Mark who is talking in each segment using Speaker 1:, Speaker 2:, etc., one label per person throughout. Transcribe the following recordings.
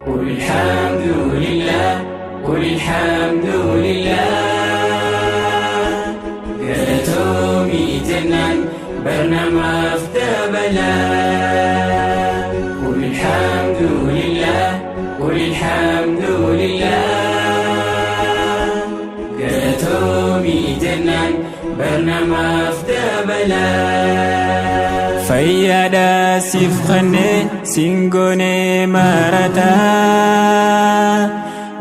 Speaker 1: قل الحمد لله قل الحمد لله Galatoomii jennaan barnamaaf dabalaa. قل الحمد لله قل الحمد لله Galatoomii jennaan barnamaaf dabalaa.
Speaker 2: Fayyaadhaa siif kennee singoonee marataa,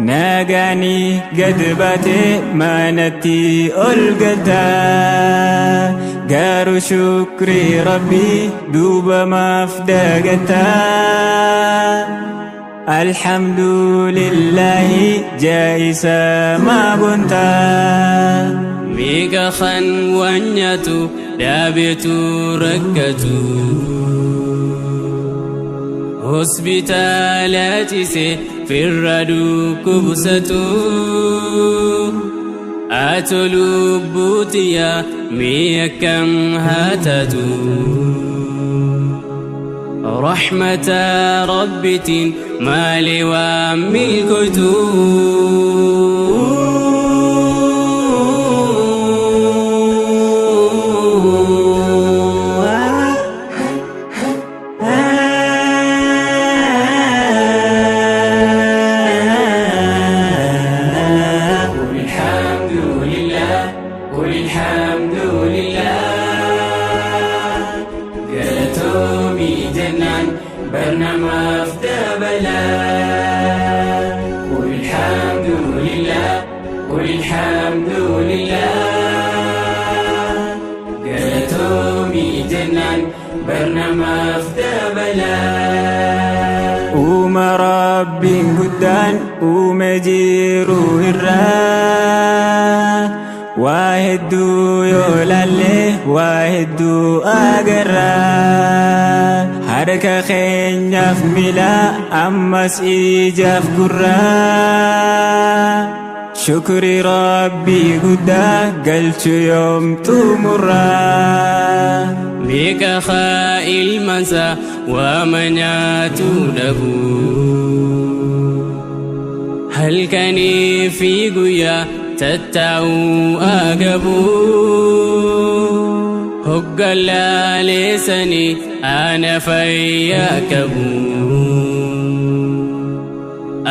Speaker 2: nagaanii gad baatee manatti ol galtaa, garuu shukrii Rabbii duuba maaf dagataa? Alhamdulillahi jaa'isa maa bontaa.
Speaker 1: Meeqa kan waan nyaatu dhaabeetu rakkatu, hospitaala ciise firra dhukkubsatu. Ati lubbuutiyya mee akkam haa taatu? Rahmata Rabbitiin maali waan milkoytu? قل الحمد لله قل الحمد لله Galatoomii jennaan barnamaaf dabalaa. قل الحمد لله قل الحمد لله Galatoomii jennaan barnamaaf dabalaa.
Speaker 2: Uuma Rabbiin guddaan uume jiru irraa waa hedduu yoo laalle waa hedduu agarraa. Harka keenyaaf miila, ammas ijaaf gurraa, shukri Rabbii guddaa galchu yoom xumurraa?
Speaker 1: Meeqa haa ilmaansa waama nyaatu dhabu, halkanii fi guyyaa tattaa'uu agabu, hoggallaaleessanii ana fayyaa qabu.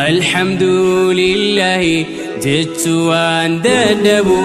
Speaker 1: Alhamdulillahi jechuu waan dadhabu.